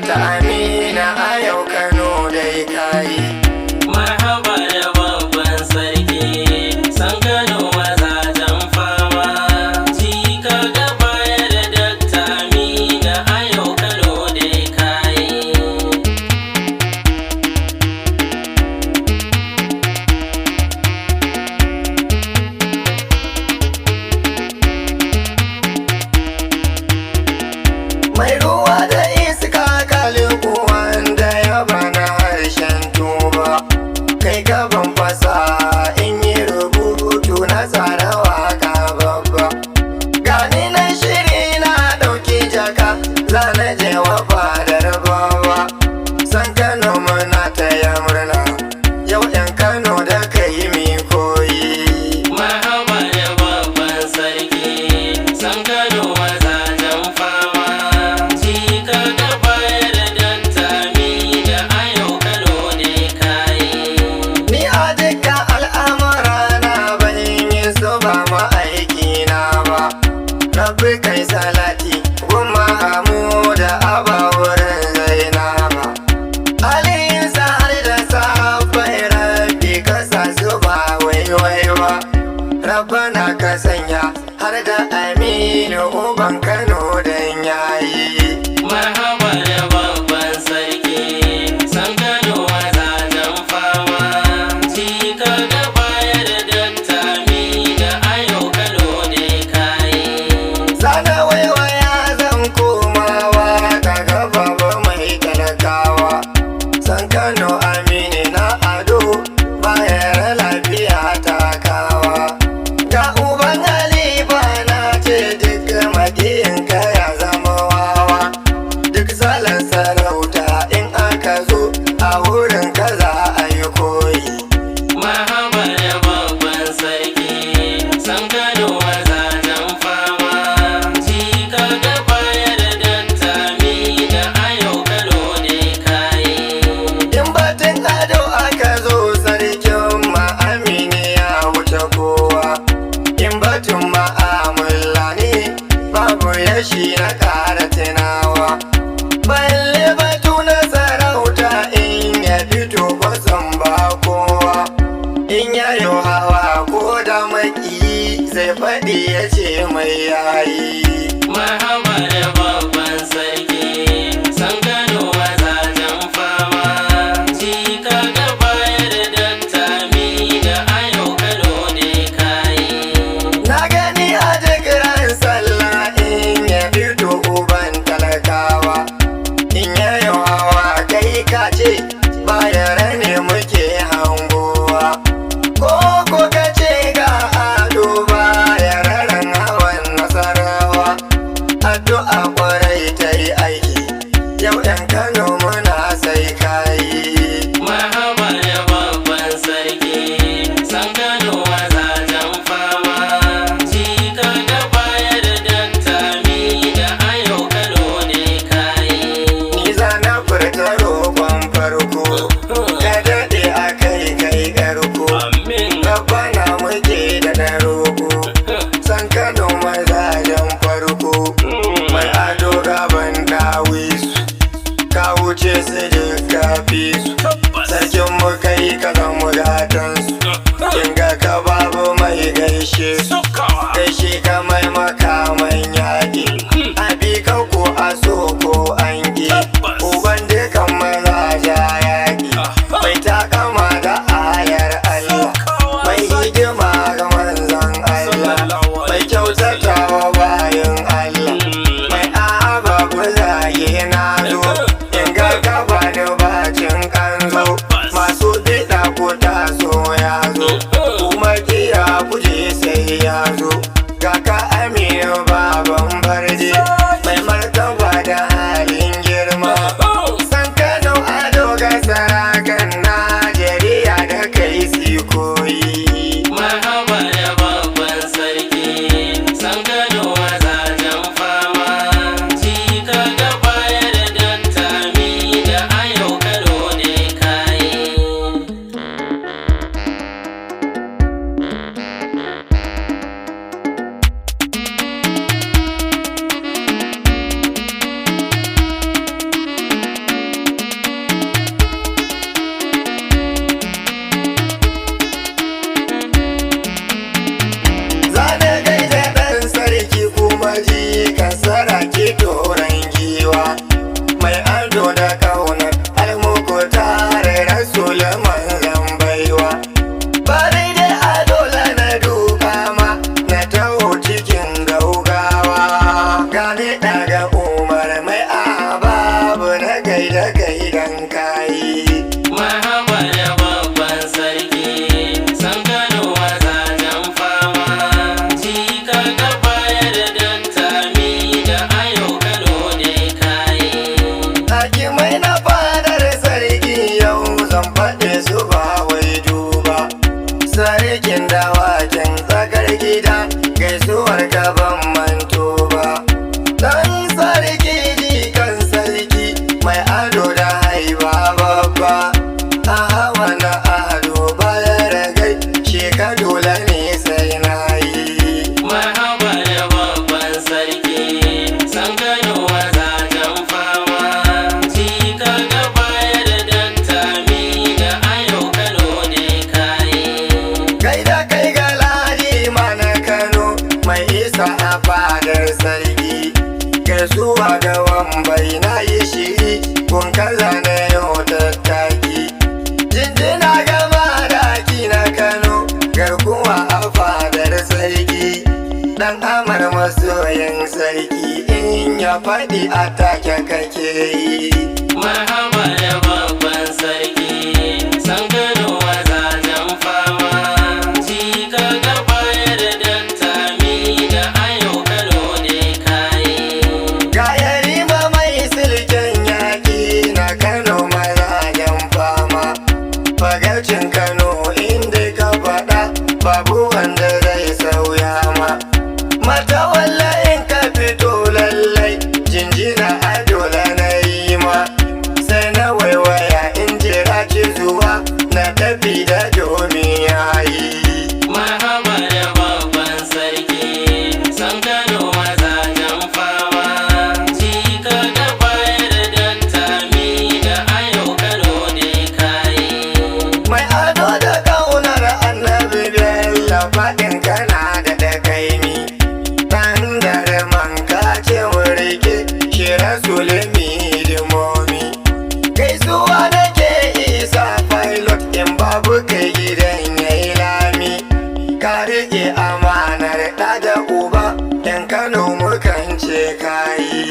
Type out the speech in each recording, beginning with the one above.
Dakta Amina a yau Kano dai kayi. Marhaba da babban sarki, san Kano mazajen fama. Jika gaba da Dakta Amina a yau Kano dai kayi. Mai ruwa da iska kaliku wanda ya bana harshen tuba. Kai gaban fasa in yi rubutu na tsara waka babba. Gani na shiri na ɗauki jaka zana je wa fadar bawa. San Kano muna taya murna, yau 'yan Kano da kai mi koyi. Marhaba da babban sarki, san Kano mazajen fama. Jika gaba da Dakta Amina a yau Kano dai kayi. Ni a dukkan al'amura na ban yi su ba ma'aiki na ba. Rabbi kai salati gumma amu da aba wurin zainaba. Aliyu sa'ar da sahabbai rabbi ka sa su ba waiwai ba. Rabbana ka sanya har da Aminu uban Kano dan yayi. Marhaba da babban sarki, san Kano mazajen fama. Jika gaba da Dakta Amina a yau Kano dai kayi. Zana waiwaya zan komawa kaga baba mai talakawa. San Kano Amini na ado bayar lafiya takawa. Ga uban Halifa na ce duk makiyinka ya zama wawa. Duk salon sarauta in aka zo a wurin ka za a yi koyi. Marhaba da babban sarki, san Kano mazajen fama. Jika gaba da Dakta Amina a yau Kano dai kayi. In batun ado aka zo sarkin ma'amini ya wuce kowa. In batun ma'amala ne babu yashi na ƙara tunawa. Balle batu na sarauta in ya fito kwasan ba kowa. In yayo hawa ko da maki zai faɗi ya ce mai yayi. Marhaba da babban sarki, san Kano mazajen fama. Jika gaba da Dakta Amina a yau Kano dai kayi. Na gani a duk ran sallah in ya fito uban talakawa. In ya yi hawa kai ka ce bayar ne muke hangowa. Ko ko ka ce ga ado bayar ran hawan nasarawa. Addu'a kwarai ta yi aiki, yau 'yan Kano muna sai kayi. Marhaba da babban sarki, san Kano mazajen fama. Jika gaba da Dakta Amina a yau Kano dai kayi. Ni za na furta roƙon farko, ka daɗe a kai kai ƙarko. Amin. Rabbana muke da na roƙo, san Kano mazajen farko. Mai ado gaban dawisu, ka wuce su duka fi su. Sarkin mu kai ka zama gatan su, kinga ka babu mai gaishe su. Gaishe ka mai makaman yaƙi, abi ka ko a so ko an ƙi. Uban dukan mazaja yaƙi, mai takama da ayar Allah. Mai hidima ga manzon Allah, mai kyautatawa bayan Allah. Mai aba zage na zo, in ga ka bani bacin kanzo. Masu biɗa ko ta ado da kaunar almuku tare rasul manzan baiwa. Bari dai a dole na duka ma na taho cikin gaugawa. Gani daga Umar mai ababu na gaida gaidan kayi. Marhaba da babban sarki, san Kano mazajen fama. Jika ga bayar da tami da ayo Kano dai kayi. Hakimai na fadar sarki yau zan faɗe su ba wai duba. Sarkin dawakin tsakar gida gaisuwar gaban manto ba. Dan sarki jikan sarki mai ado da haiba babba. A hawa na ado bayar gai sheka dole ne sai na yi. Marhaba da babban sarki, san Kano mazajen fama. Jika ga bayar da tami da ayo Kano dai kayi. Kai da kai ga ladi mana Kano mai isa a fadar sarki. Gaisuwa ga wambai na yi shiri kun kaza na yau tattaki. Jinjina ga madaki na Kano garkuwa a fadar sarki. Dan amar masoyin sarki in ya faɗi a take kake yi. Marhaba da babban sarki, san Kano mazajen fama. Jika ga bayar da tami da ayo Kano dai kayi. Ga yarima mai silken yaƙi na Kano mazajen fama. Fagarcin Kano inda ka faɗa babu wanda zai sauya ma. Mata in ka fito lallai jinjina a dole na yi ma. Sai na waiwaya in jira ci zuwa na tafi da domin yayi. Marhaba da babban sarki, san Kano mazajen fama. Jika ga bayar da tami da ayo Kano dai kayi. Mai ado da kaunar annabi Bello faɗin kana da ɗakaimi. Ɗan garman ka ce murike shi rasulmi hidimomi. Gaisuwa nake isa pilot in babu kai gidan yayi lami. Ka riƙe amanar ɗa da uba, ɗan Kano mukan ce kayi.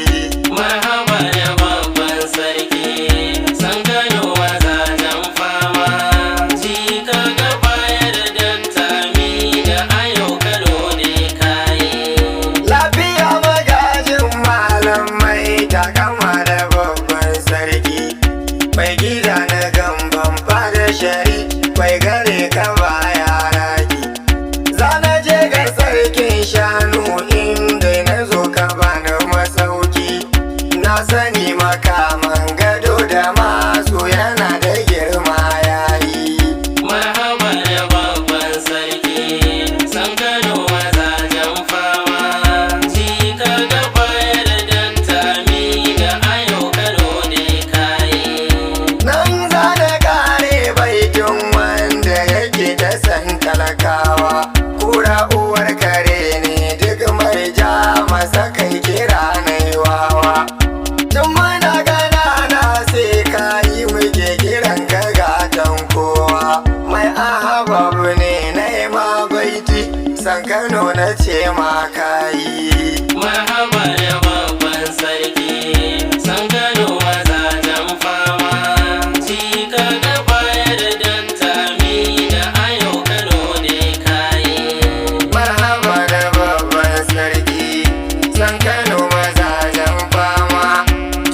Marhaba da babban sarki, san Kano mazajen fama. Jika ga bayar da tami da ayo Kano dai kayi. Lafiya magajin malamai ta kama da babban sarki. Mai gida na gamban fada shari, mai gare ka baya raki. Zana je ga sarkin shanu inda na zo ka bani masauki. Na sani makaman gado da masu yana da girma yayi. Marhaba da babban sarki, san Kano mazajen fama. Jika ga bayar da tami da ayo Kano dai kayi. Nan za na kare baitin wanda yake ta san talakawa. Kura uwar kare ne duk mai ja masa kai kira na wawa. Tun muna ganana sai ka yi muke kiran ka gatan kowa. Mai ahababu ne na yi ma baiti, san Kano na ce ma kayi. Marhaba da babban sarki, san Kano mazajen fama. Jika ga bayar da tami da ayo Kano dai kayi. Marhaba da babban sarki, san Kano mazajen fama.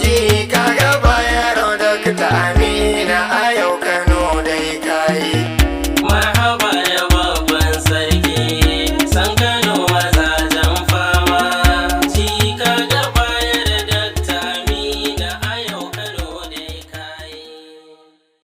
Ji kaga bayar da